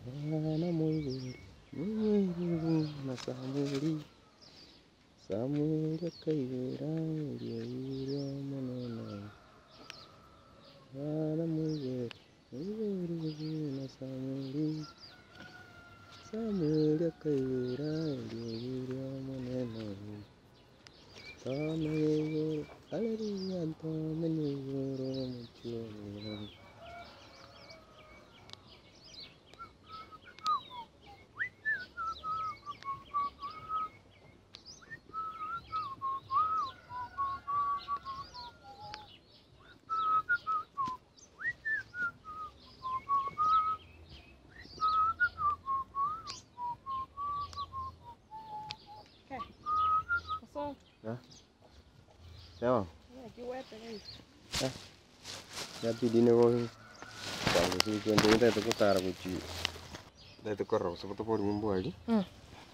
Bwana moigweri, moigweri buna Samweli, Samweli akaigwera eriogi ri'Omonene. Bwana moigweri, moigweri buna Samweli, Samweli akaigwera eriogi ri'Omonene. Tomenye igoro, haleluya, tomenye igoro omochie omuya. Yabidi nigo ntagete gotara gochia ntagete korora gose toborigwe mbwari,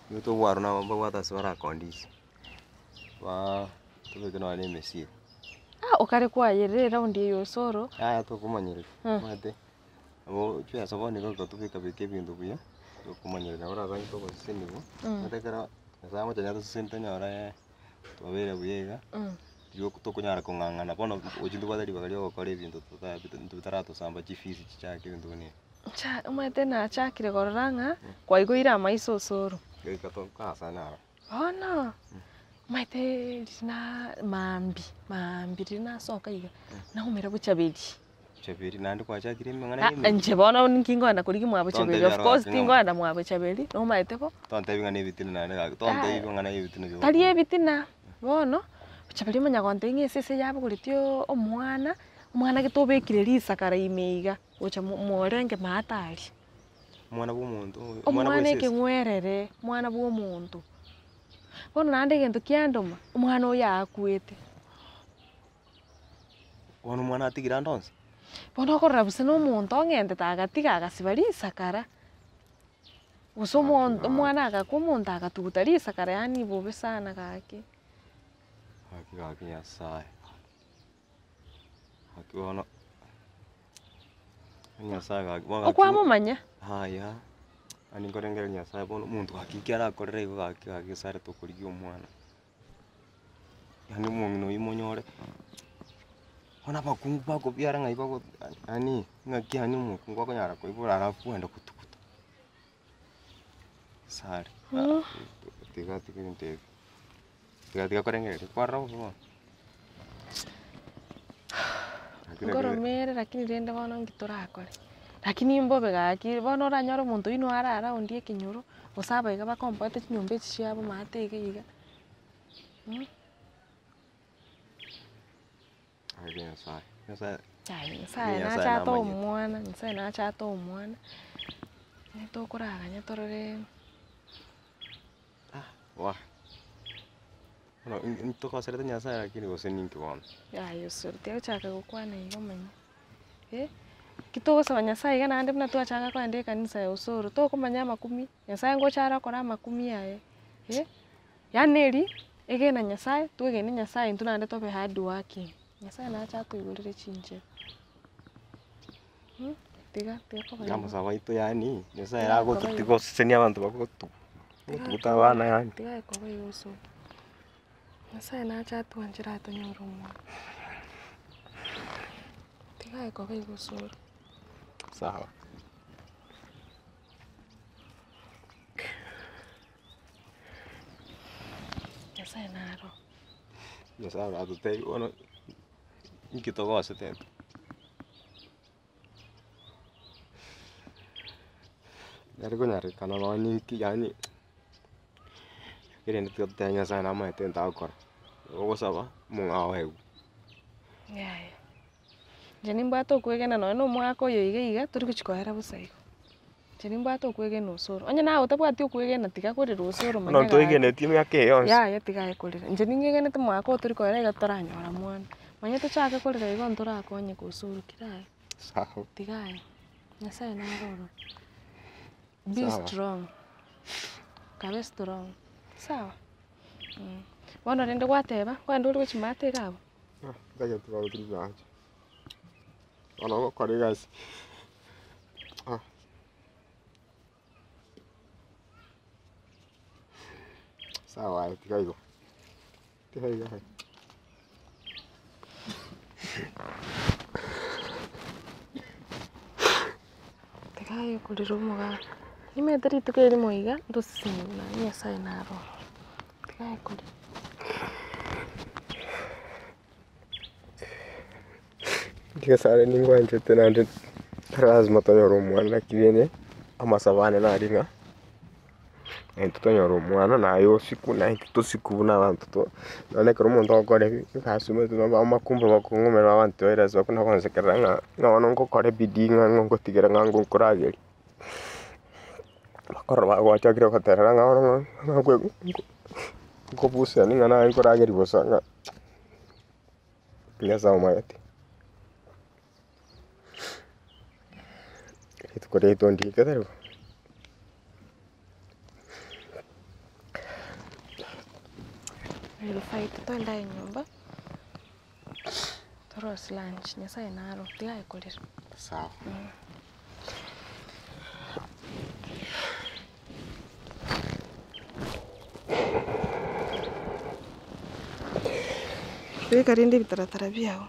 nigo tobwarwa nabo mbabwate ase barakondisia, baa tobeke nonya na emesigo. Ah okare kwayerera eraundi eye osoro. Yaya tokomanyereri, omanyete nabo chibesa bono iga tobeka beka ebinto buya, tokomanyereri nabo orabe togoseseniwa, omanyete ekero Nyasaye agocha atoseseni tonyore twabeire buya iga, riria tokonyara kong'ang'ana bono gochia ntobwate ribaga ria ogokora ebinto tota bitaratosamba chifees chichake ebinto buna ebi. Ncha omanyete nachakire korora ng'a kwaigoire amaiso osoro. Goika tokasane aro. Bono, omanyete riria na maambia maambia riria nasoka iga, naumera bochaberi. Bochaberi naende kwachakire emeng'ana Ah, ya emechie. inche bono ninki nkoenda korigia mwa Tontebi bochaberi, of aro course gaki ng'a- tinkoenda mwa bochaberi, nomaete bo. Tontebi ng'a na ebitina naende gaki, tontebi amang'ana ya ebitina bioka. Tari ebitina, bono, bochaberi omanya gontebia ng'a esese yabogoretie omwana, omwana gete obekire risakara ime iga, gocha mo- morenge maate aria. Omwana bwa omonto oyo, omwana bwa Omwana esese. ekeng'werere, omwana bwa omonto. Bono naende egento kiandoma, omwana oyo akwete. Bono omwana atigire ande onsi. Bono okorora gose na omonto ong'entete agatiga agasiba risakara, gose omonto omwana agakwa omonto agatuguta risakara yaani bobe sana gaki. Gaki gaki Nyasaye, gaki bono, Nyasaye gaki bono gaki. Okwamomanya? Yaya, yaani nkorengereria Nyasaye bono omonto gaki nki arakorere igo gaki gaki ase arete okorigia omwana. Yaani omong'ina oywo monyore, bono abakungu bakobiara ng'ai bago yaani ng'aki yaani omokungu akonyara koibora alafu ogenda gotuguta, sare tiga tiga ebinto ebi, tiga tiga korengereria kwarora bobe bono. Nkoromere lakini rende bono nki torakore, lakini mbobe gaki bono oranyore omonto oywo noyo are around ekenyoro, gose abaiga bakomboete chinyomba echi chiabo maate iga iga. Gaki Nyasaye, Nyasaye Yaya Nyasaye Nyasaye nache atoe namanyete. omwana, Nyasaye nache atoe omwana, onye tokoraganya torore. Wah! Bono ntogoserete Nyasaye lakini gose ninki bono? Yaya osoro tiagochaka gokwana igo omanye, eh, ki togosaba Nyasaye iga naende buna twachaka kogenda ekanisa ya osoro, tokomanya amakumi, Nyasaye ngocha are okore amakumi aye, eh, yaani eri, egena Nyasaye, twegene Nyasaye intwe naende tobe hardworking, Nyasaye nache atoigorere chinchera. Tiga tiga koba Tiga igo. amasabo aito yaani, Nyasaye Tiga koba agototiga igo. gosesenia abanto bagotu gotuguta abana yaani. Tiga koba igo osoro. Nyasaye nache atwanchere atonyore omwana. Tiga koba igo osoro. Sawa. Nyasaye naro. Nyasaye oratotebie bono inki togosete intwe. Yari konyarekana nonye ninki yaani erinde tiga totebe Nyasaye namaete ntagokora, ogosaba omong'ao oegwe. Yaya, inche nimbwate okwegena nonye na omwaka oyo iga iga tori gochia koera bosa igo. Inche nimbwate okwegena osoro, onye naye otabwati okwegena tiga korera osoro Bono manya gaki. ntoegeneti emiaka eye yonsi. Yaya tiga aye korera, inche ning'egenete omwaka oyo tori koera iga toranyora mwana, manya tochake korera igo ntorakonyeka osoro kera aye. Sawa. Tiga aye, Nyasaye nare ororo. Be Sawa. strong, kabe strong, sawa? Bono rende gwateba, kwagenda ore gochia maate iga abwo? Ntagete gotiga rigacha. Bono ogokora egasi. Sawa aye tiga igo, tiga igo aye. Tiga aye okorera omogaka. Nimanyete rituko erimo iga, ntoseseniwe naende Nyasaye naro ororo. Tiga aye korera. Nyasaye ningwanchete naende lasima tonyore omwana naki rende amasabo ane nari ng'a naintwe tonyore omwana naye osikwe naintwe tosikwe buna abanto to nonye ekero omonto agokora egasi omanyete amakumba bakong'umera abanto bairase bakona gonsekerera ng'a ng'a bono ngokora ebidii ng'a ng'o ngotigera ng'a ng'o nkorageria. Bakorora bagwachakire goterera ng'a bono ng'a nkobusani ng'a naye nkorageria bosa ng'a. Nyasae omanyete. Rituko riaito ndike tari bo. We'll fight twende aye nyomba, torosie lunch, Nyasaye naro, tiga aye korera. Sawa. Beka rende ebitaratara biago.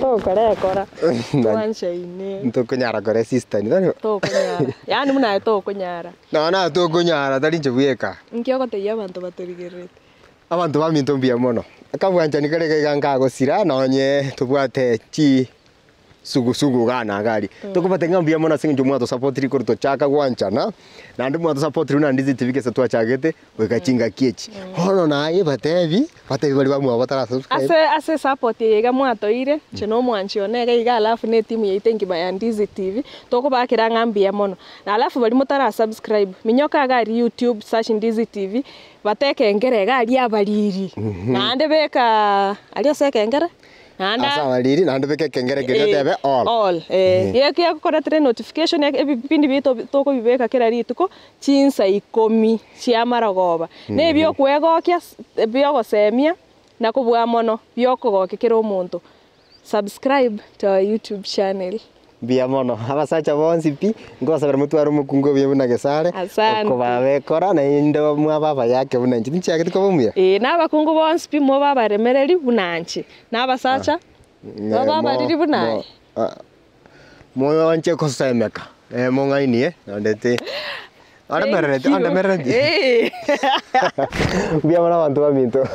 Tokora ekora, twanchaine. Ntokonyara koresistani tari bo? Tokonyara, yaani buna aye tokonyara. Nonya naye tokonyara tari inche bweka. Nki ogotebia abanto batorigererete? Abanto baminto mbuya mono, akabwanchani kare iga iga nkagosira nonye tobwate chi sugusugu igaa na iga aria. Tokobate ng'a mbuya mono ase eng'encho mwatosapotiri korwa tochaka gwanchana, naende mwatosapotiri buna Ndizi TV gese twachagete goika chingaki echi. Bono naye batebi, batebi baria bamwabo batara subscribe. Ase ase esupport eye iga mwatoire, inche na omwanchi one iga iga alafu na etimu yaito engima ya Ndizi TV, tokobakera ng'a mbuya mono. Na alafu baria motara subscribe, minyoka iga aria YouTube, search Ndizi TV, Bata ekengere iga aria abariri, naende beka aria ase ekengere, naende Ase abariri, naende beka ekengere keria otebe all. All, eh. Geki gekokoretera enotification ebipindi biaito tokobibeka kera rituko, chinsa ikomi chia amarogoba. Na ebiokwegokia, ebiogosemia, na kobua mono, biokogokia kera omonto. Subscribe to our YouTube channel. Mbuya mono abasacha bonsi pi, nkobasabera motware omokungu obuya buna Gesare, Asante. okobabekora naende mwaba abayake buna inche. Tinchiageti koba omuya? Ee, na abakungu bonsi pi mobe abaremereri buna inche, na abasacha babe abariri buna aye. Moanche gosemeka, mong'ainie, naende ti Thank ondemerereti you. ondemerereti. Ee. Mbuya mono abanto baminto.